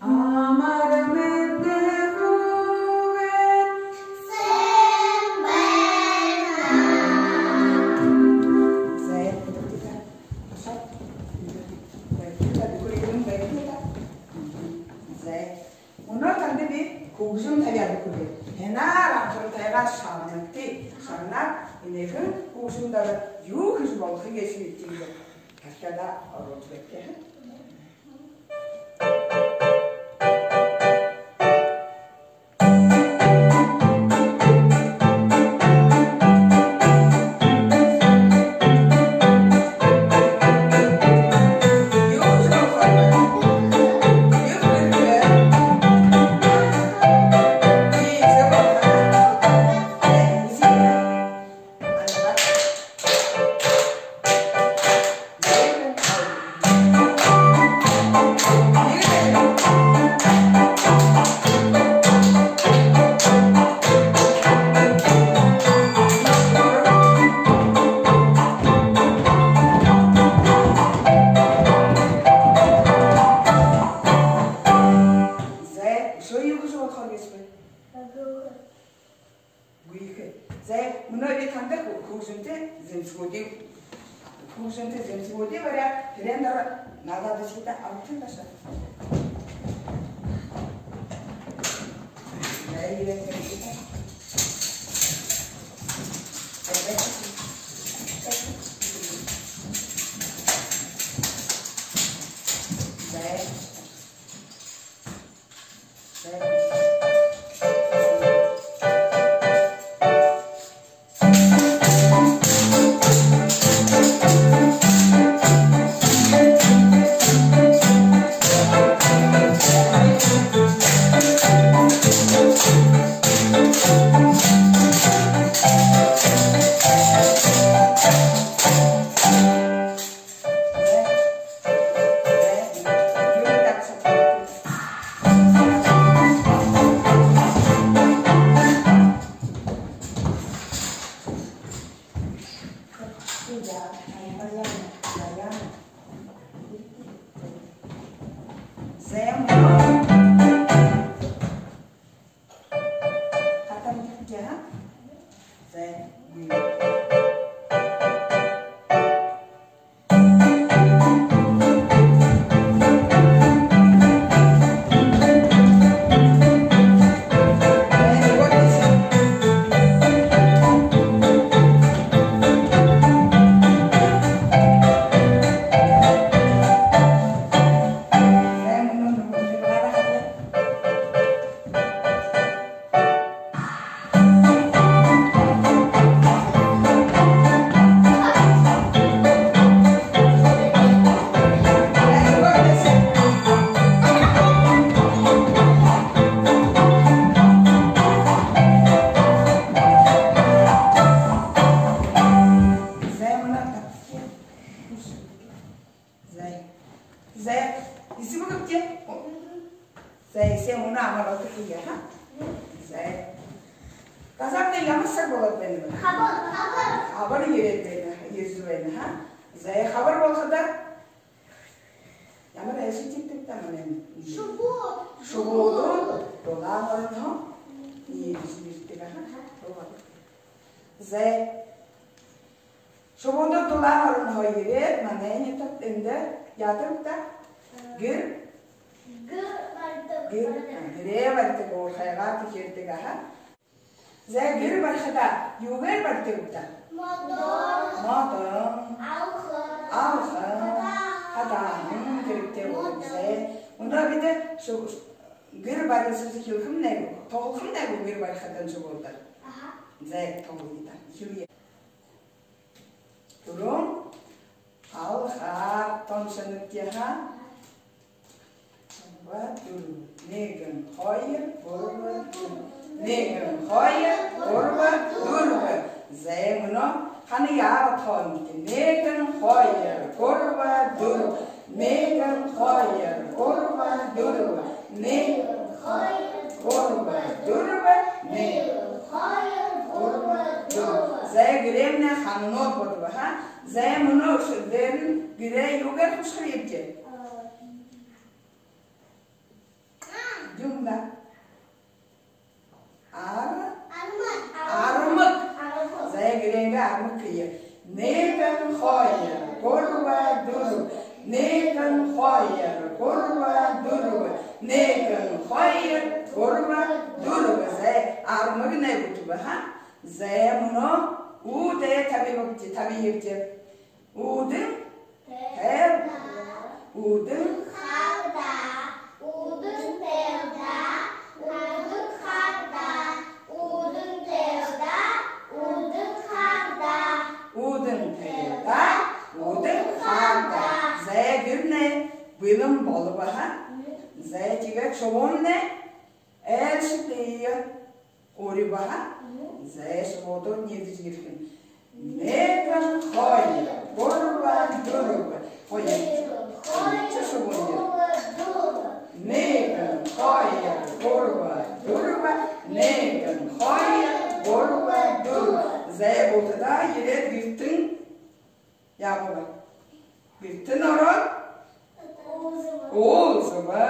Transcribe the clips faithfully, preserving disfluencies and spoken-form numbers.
Амар мэндэ, хүүгэд! Сайн байна! За, бүгдөө ташаад. Баярлалаа, бүгдөө ташаад. За. Мүнөө танда би хүгжэм табяад үгэхэб. Һайнаар анхаралтайгаар шагнагты. Шагнаад, энээхэн хүгжэм доро юу хэжэ болохо гээшэбибди, тагтада оруулжа байгты. За, үшөө юу хэжэ болохо гээшэб? Гүйхэ. За, мүнөө би танда хү-, хүгжэмтэй зэмсэгүүдые, хүгжэмтэй зэмсэгүүдые баряад, тэрээн доро наадажа үгэхэб даа, абатан ташаад. За, ерээд. За. За. За. Эсэбэ гүт? За, эсэбэ мүнөө амаралтайгаар, ха? За. Газаартаа ямар саг болоод байна бэ? Хабар, хабар. Хабар ерээд байна, ерэжэ байна, ха? За, хабар болоходо ямар айлшад ерэдэг даа манай? Шубууд. Шубууд дулаан оронһоо ерэжэ ерэдэг, ха? За. Шубуудууд дулаан оронһоо ерээд, манай нютагта эндэ яадаг даа? Гэр. Гэр баридаг. Гэр, гэрээ баридаг, уурхайгаа тэхэрдэг, аха. За, гэр барихадаа юугээр баридаг даа? Модон. Модон. Алхан. Алхан. Хадааһан. Хадааһан хэрэгтэй болдог. За. Мүнөө бидэ шу-, гэр бариһаа эхилхэмнай гү, тоглохомнай гү гэр барихадань шубуудаар? Аха. За, тоглоё даа. Эхилэе. Түрүүн алхаад тон шэнэгты, ха? Гурба, дүрбэ. Нэгэн, хоёр, гурба, дүрбэ. Нэгэн, хоёр, гурба, дүрбэ. За, мүнөө ханаяа бодхоонобди? Нэгэн, хоёр, гурба, дүрбэ. Нэгэн, хоёр, гурба, дүрбэ. Нэгэн, хоёр, гурба, дүрбэ. Нэгэн, хоёр, гурба, дүрбэ. За, гэрэймнай хананууд бодобо, ха? За, мүнөө үшөө дээрэнь гэрээ юугээр хушхархабди? Армаг хэе. Нэгэн, хоёр, гурба, дүрбэ. Нэгэн, хоёр, гурба, дүрбэ. Нэгэн, хоёр, гурба, дүрбэ. Зай, армаг нэгэ үгэ бэ, ха? Зай, мүнөө үүдээ табиябди, табиябди. Үүдэн тайр-, үүдэн хардаа, үүдэн тайрдаа, үүдэн хардаа, үүдэн тайрдаа, үүдэн хардаа. Үүдэн тайрдаа, үүдэн хардаа. Зай, гэрнай бэлэн болобо, ха? Зай, тиигээд шубуунай айлшадые урибо, ха? Зай, шубуудууд нэгэдэхи ерэхэнь. Нэгэн, хоёр, гурба, дүрбэ. Хоёр. Хоёр, шубуунай. Нэгэн, хоёр, гурба, дүрбэ. Нэгэн, хоёр, гурба, дүрбэ. Зай, бултадаа ерээд гэртэнь яабаба? Гэртэнь ороод уулзаба. Уулзаба.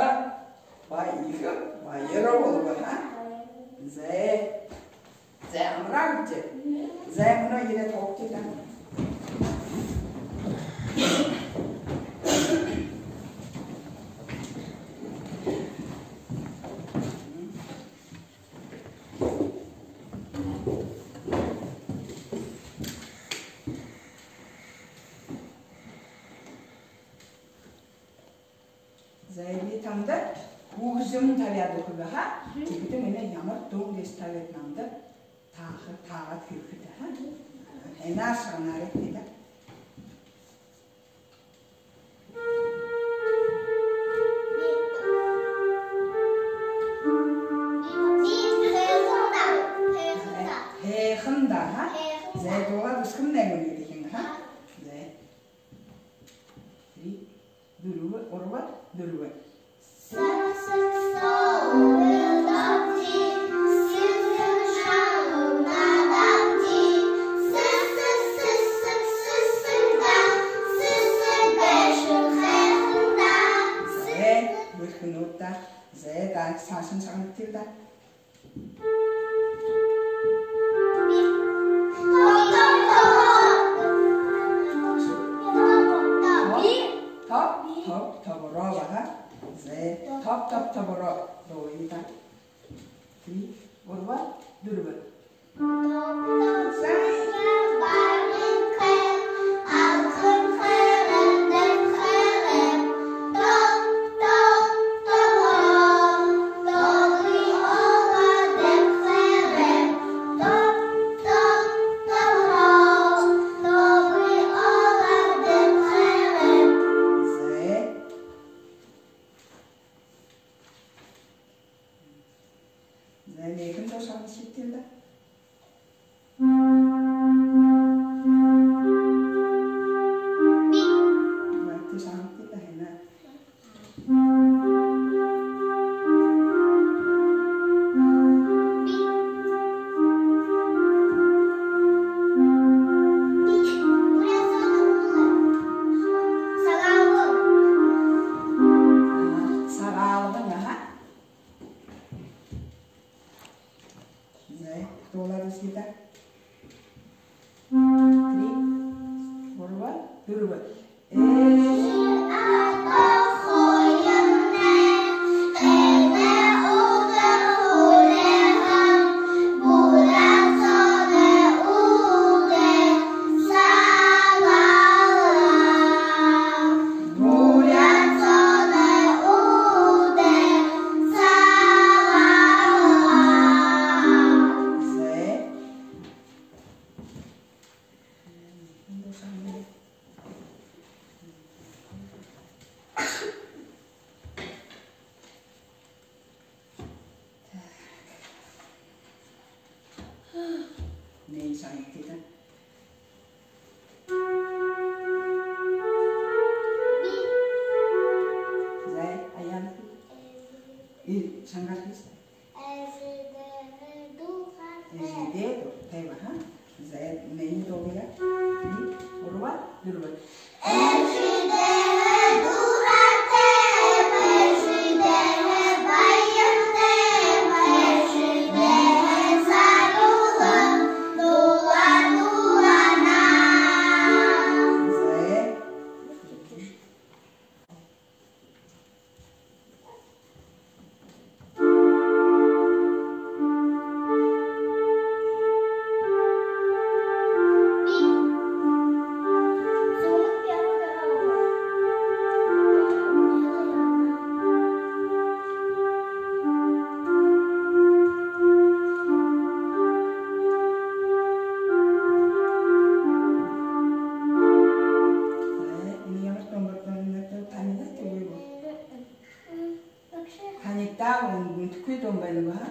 Баяр, баяр болобо, ха? Зай. Зай, амарагты. Зай, мүнөө ерээд һуугты даа. Зай, би танда хүгжэм табяад үгэхэб, ха? Тиихэдэ мүнөө ямар дуун гээшэ табяад намда тааха, таагаад хэлэхэт, ха? Һайнаар шагнаарайгты даа. Һайхан даа, ха? Зай, дуулаад үзэхэмнай мүнөө, тиихэдэ, ха? Зай. Три, дүрбэ, гурба, дүрбэ. Зай, бэрхэнүүд даа. Зай, даа, саашань шагнагты даа. Топ, топ, тобороо баһа. Зай, топ, топ, тобороо дуулая даа. Три, гурба, дүрбэ. Зай. Зай, нэгэн дуу шагнажа үгыт даа. Зай, шагнагты даа, һайнаар. Сагаалган, аха. Зай, дуулаад үзыт даа. Три, гурба, дүрбэ. Нэн шагнагты даа. Зай, Аян. И, шангаар хэе. Эжыдээ дуратай баһа. Зай, нэн дуулая. Три, гурба, дүрбэ. Дуун байна гү, ха?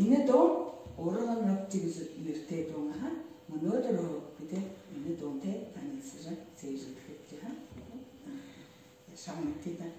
Энэ дуун «Урганабди» гэжэ нэрэтэй дуун, ха. Мүнөөдэр бидэ энэ дуунтай танилсажа сээжэлдэхэбди, ха. Шагнагты даа.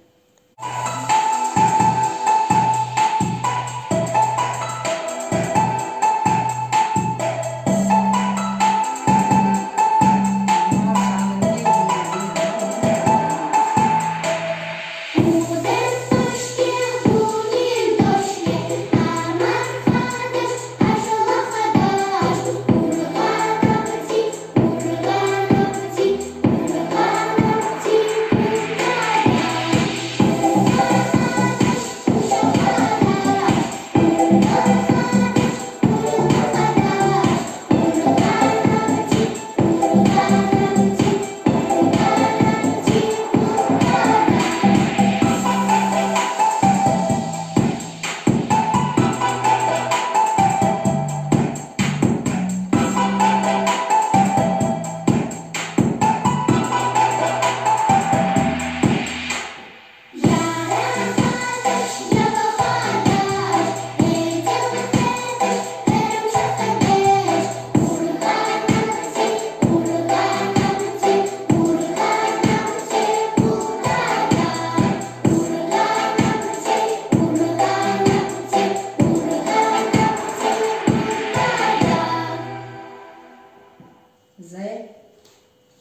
Зай,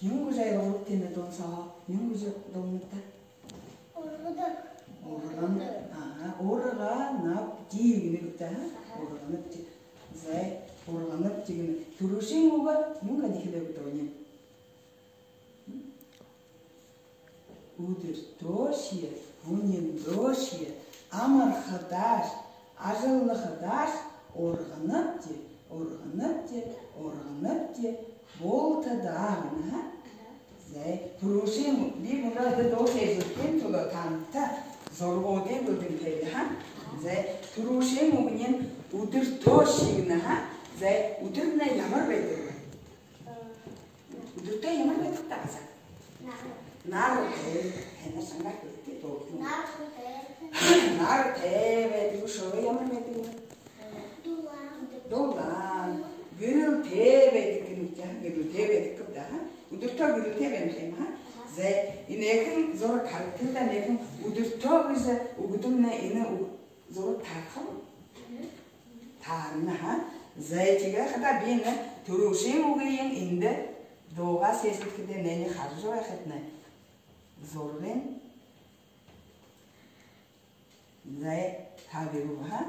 юун гэжэ ойлгообта энэ дуун соо? Юун гэжэ дуун бэ даа? Урганаб. Урган-, ага, «Урганабди» гэнэ гү даа? Аха. «Урганабди». Зай, «Урганабди» гэнэ. Түрүүшын үгэ юун гээд хэлээбта? Үдэртөөшье, һүниндөөшье, амархадааш, ажаллахадааш урганабди, урганабди, урганабди бултадаа гэнэ, ха? Зай, түрүүшын би мүнөө дуу сээжэлдэхын тула танда зурагуудые бэлдэнхэб, ха? Зай, түрүүшын үгэнь «үдэртөөшье» гэнэ, ха? Зай, үдэрнай ямар байдаг бэ? Үдэртөө ямар байдаг даа? Нартай. Нартай. Тэнэ шангаар хэрэгтэй дуу. Нартай. Нартай байдаг. Үшөө ямар байдаг юм? Дулаан. Дулаан. Гэрэлтэй байдаг гэнэ, гэрэлтэй байдаг гэдэг даа. Үдэртөө гэрэлтэй байна юм, ха? Зай, энэхэн зураг харагты даа, энэхэн «үдэртөө» гэжэ үгэдэмнай энэ ү-, зураг таарха гү? Таарана, ха? Зай, тиигээд хадаа би энэ түрүүшын үгыень эндэ дуугаа сээжэлдэхэдээ, энээниие хаража байхатнай зурагынь. Зай, табигүб, ха?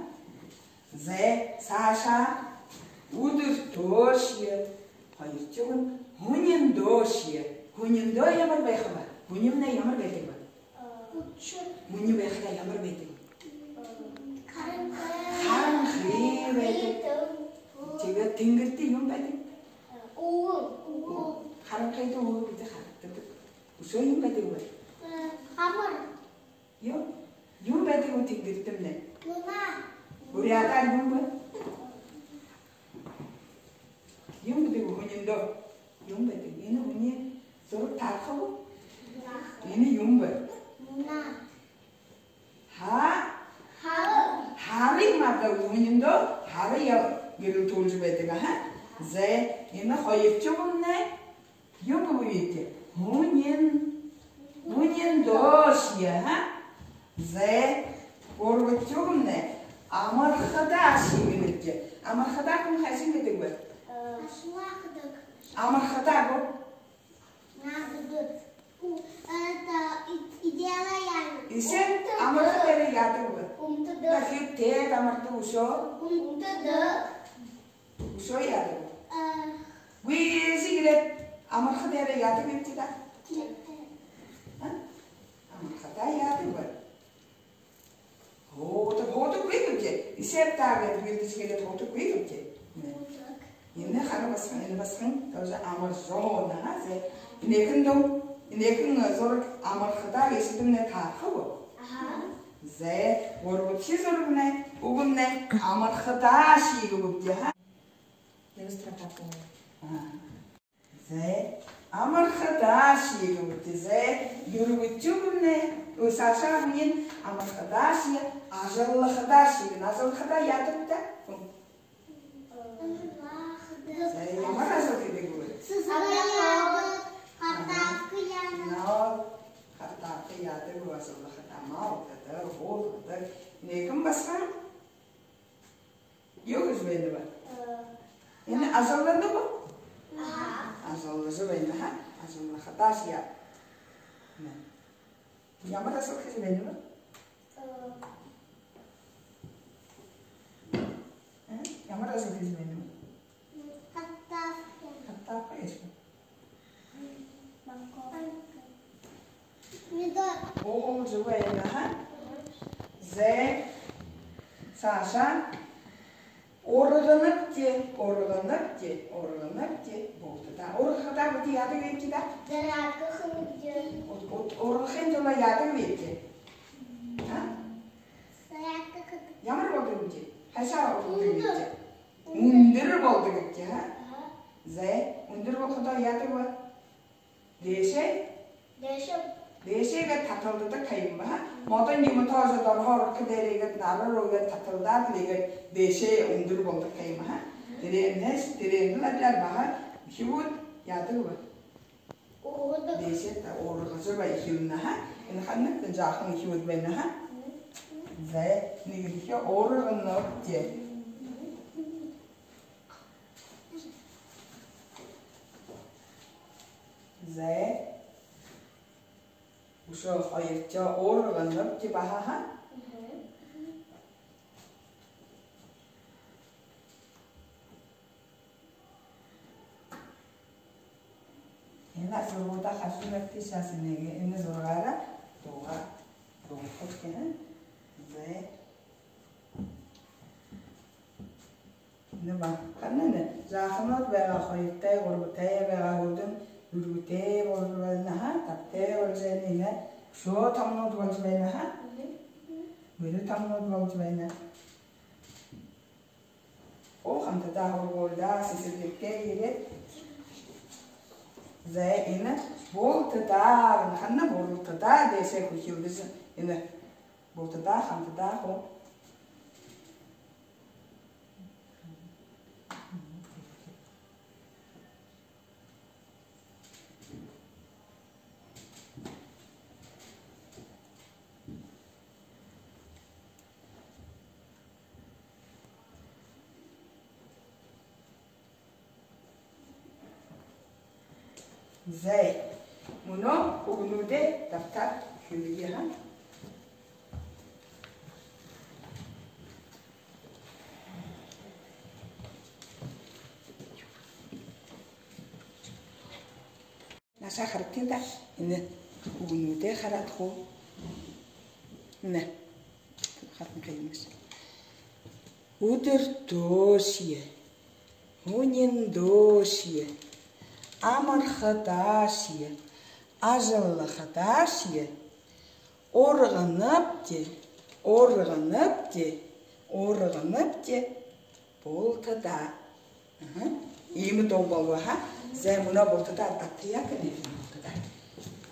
Зай, саашаа. Үдэртөөшье. Хоёрдохинь һүниндөөшье. Һүниндөө ямар байха бэ? Һүнимнай ямар байдаг бэ? Һүни байхадаа ямар байдаг? Харанхы. Харанхы байдаг. Тиигээд тэнгэридэ юун байдаг? Үбһэ. Харанхыда үбһэ бидэ харагдадаг. Үшөө юун байдаг бэ? Хамар. Юун? Юун байдаг гү тэнгэридэмнай? Луна. Буряадаар юун бэ? Юун гэдэг гү һүниндөө? Юун байдаг? Энэ һүни зураг таарха гү? Энэ юун бэ? Луна. Ха? Һара. Һара юм даа, һүниндөө һара гэрэлтүүлжэ байдаг, аха. Зай, энэ хоёрдохинь юун бэ, үгыт? Һүнин-, һүниндөөшье, ха? Зай, гурбадахинь амархадаашье гэнэбди. Амархадаа хүн хайшан гэдэг бэ? Э, ашалахадаг. Амархадаа гү? Наададаг. У, это, и-, идеалая. Иишээ амархадаараа яадаг бэ? Үмдэдэг. Тахип тээд амардаг үшөө. Үмдэдэг. Үшөө яадаг? А. Гүйжэ ерээд амархадаараа яадаг юм тиигээд. А? Амархадаа яадаг бэ? Һуудаг, һуудаггүй гүбди? Иишээ таагаад гүйжэ ерээд һуудаггүй гүбди? Һуудаг. Энэ хара басаган, энэ басаган тоже амаржа һууна, зай. Энэхэн дуун, энэхэн зураг амархадаа гэжэ дэмнай таарха гү? Аха. Зай, гурбадахи зурагнай, үгэмнай амархадаашье гэнэбди, ха? Девяносто второй. А. Зай, амархадаашье гэнэбди, зай, юрбэдэ үгэмнай, ой, саашаа үгэнь амархадаашье, Ажаллахадаа шье гэнэ. Ажаллахадаа яадаг даа? Зай, ямар ажал хэдэг бэ? Хартаабха яадаг. Но, хартаабха яадаг гү, ажаллахадаа? Малдадаг, уулгадаг. Нэгэн басаган юу хэжэ байнаб? Энэ ажаллана гү? Ажаллажа байна, ха? Ажаллахадаа шье. Ямар ажал хэжэ байнаб? Ямар ажал хэжэ байнаб? Хартаабха. Хартаабха яажа? Уулзажа байна, ха? Зай. Саашаа. Урганабди, урганабди, урганабди. Бултадаа ургахадаа бидэ яадаг байбди даа? Зарядка хэнэбди. Ургахын тула яадаг байбди? А? Зарядка хэнэбди. Ямар болодог гээбди? Хайшаа болодог гээбди? Үндэр болодог гээбди, а? Зай, үндэр болоходоо яадаг бэ? Дээшээ? Дээшээ. Дээшээ гээд таталдадаг ха юм, ха? Модон юумэ тоожо дороһоо орохо дээрээ гээд, наран руу гээд таталдаад лэ гээд, дээшээ үндэр болодог ха юм, ха? Тэрэнһээ, тэрэнэй адляар баһа үхибүүд яадаг бэ? Ургадаг. Дээшээ та ургажа бай, эхилнэ, ха? Энэ ханагтан жаахан үхибүүд байна, ха? Зай, нэгэдэхеэ урганабди. Зай. Үшөө хоёрдохёо урганабди баһа, ха? Энэ зурагуудаа хаража үгыт, тиишээ сэнэгээ, энэ зурагаараа дуугаа дуулгахабди, ха? Зай. Энэ ба, ханаа энэ, жааханууд байгаа, хоёртой, гурбатай байгаа, һүүлдэнь дүрбэтэй болжо байна, ха, табтай болжо байна, энэ үшөө томонууд болжо байна, ха. Мүрэ томонууд болжо байна. Оо, хамтадаа һургуулидаа сэсэрлигтэ ерээд. Зай, энэ бултадаа, ханаа бултадаа дээшээ хүхилдэжэ, энэ бултадаа хамтадаа хуу. Зай. Мүнөө үгэнүүдээ дабтаад хэлэе, ха. Наашаа харагты даа. Энэ үгэнүүдээ хараад хуу. Энэ. Хатан каймас. Үдэртөөшье, һүниндөөшье, амархадаашье, ажаллахадаашье, урганабди, урганабди, урганабди, бултадаа. Аха. Иимэ дуу болоо, ха. Зай, мүнөө бултадаа дабтая гэнэ, бултадаа.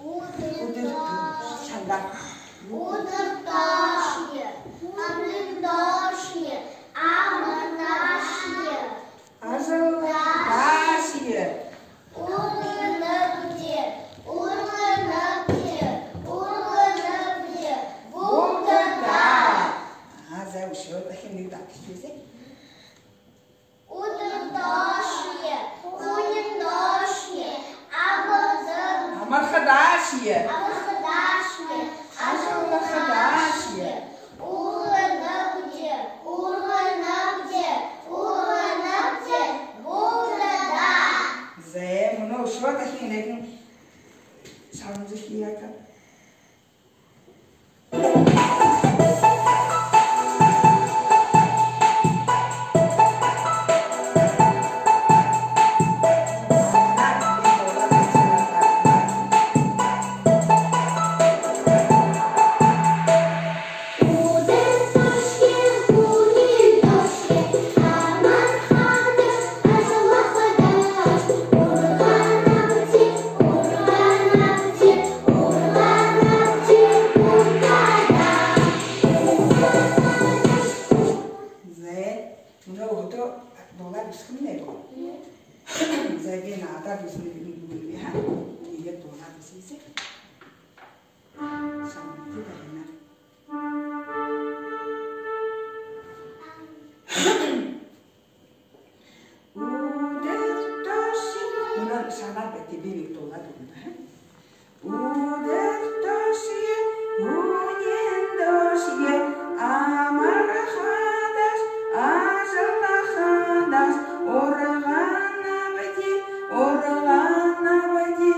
Үдэртөө-, шанга. Үдэртөөшье, һүниндөөшье, амархадаашье, ажаллахадаашье, урганабди, урганабди, урганабди, бултадаа. Аха, зай, үшөө дахин нэгэ дабтая. Үдэртөөшье, һүниндөөшье, амархада-, амархадаашье, амархадаашье, ажаллахадаашье, урганабди, урганабди, урганабди, бултадаа. Зай, мүнөө үшөө дахин нэгэн шалгажа үгыт. Зай, би наадаад үзэнэб, үгы гү, ха? Иигээд дуулаад үзыт. Шамтай даа, һайн. Үдэр тошье. Мүнөө шамтай бэшэ, би нэгэ дуулаад үгэнэб, ха? Үдэр тошье, һүниин тошье, амархадаш, ажаллахадаш, урганабди, урганабди,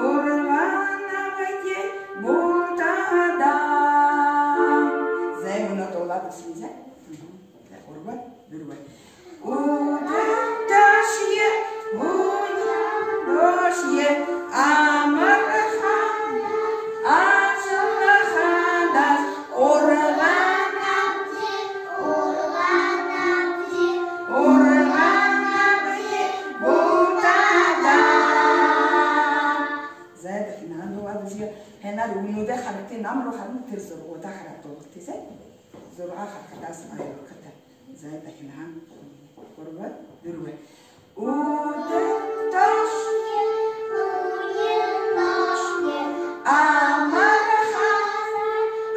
урганабди бултадаа. Зай, мүнөө дуулаад үзыт, зай. Гурба, дүрбэ. Үдэр тошье, һүниин тошье, амархадаш, ажаллахадаш, урганабди, урганабди, урганабди бултадаа. Зай, дахин һанаан дуулаад үзыт. Һайнаар үгэнүүдээ харагты, нам руу харана, тэрэ зурагуудаа хараад дуулагты, зай. Зураг харахадаа һайн, харахадаа. Зай, дахин һанаан. Гурба, дүрбэ. Үдэр тошье, һүниин тошье, амархадаш,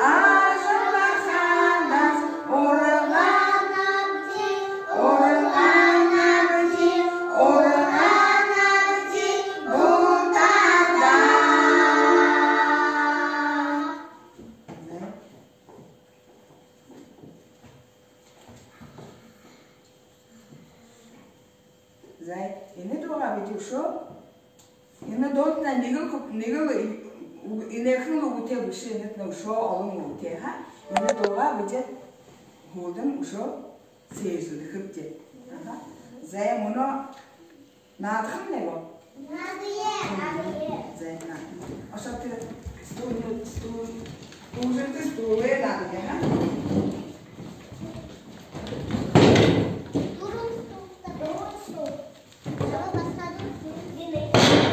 ажаллахадаш, урганабди, урганабди, урганабди бултадаа. Зай. Зай, энэ дуугаа бидэ үшөө, энэ дуундаа нэгэл хү-, нэгэл ү-, энээхэн үгэтэй бэшэ, энэтнай үшөө олон үгэтэй, ха? Энэ дуугаа бидэ һүүлдэнь үшөө сээжэлдэхэбди. Аха. Зай, мүнөө наадахамнай гү? Наадая, наадая. Зай, наадая. Ошоо, тэрэ стул, стул, стул, стул, стул наадая, ха? Дүрбэн стул, дүрбэн стул. Ага, басагад, дүрбэн стул.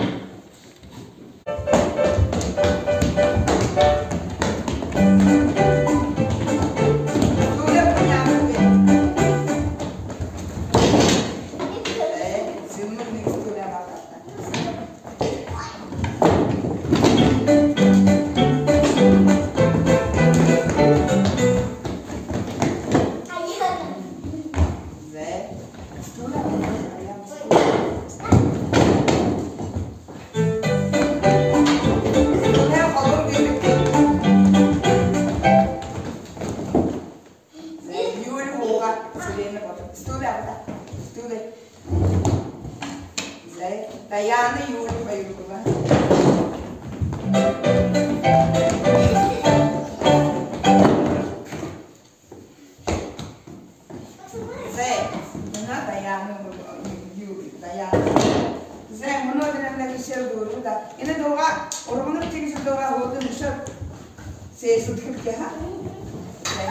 Зай, Юля, уугаа, сэрэнэ бодо. Стул абаа. Стул. Зай, Даяна, Юля хоёр уугаа. Зай, мүнөө Даяна, Ю-, Даяна. Зай, мүнөө тэрэ нэгэ шэр дуулаа даа. Энэ дуугаа, урганабди гэжэ дуугаа һүүлдэнь үшөө сээжэлдэхэбди, ха? Зай.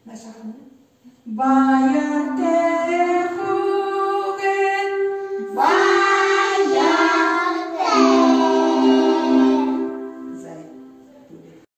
Наашаа. Баян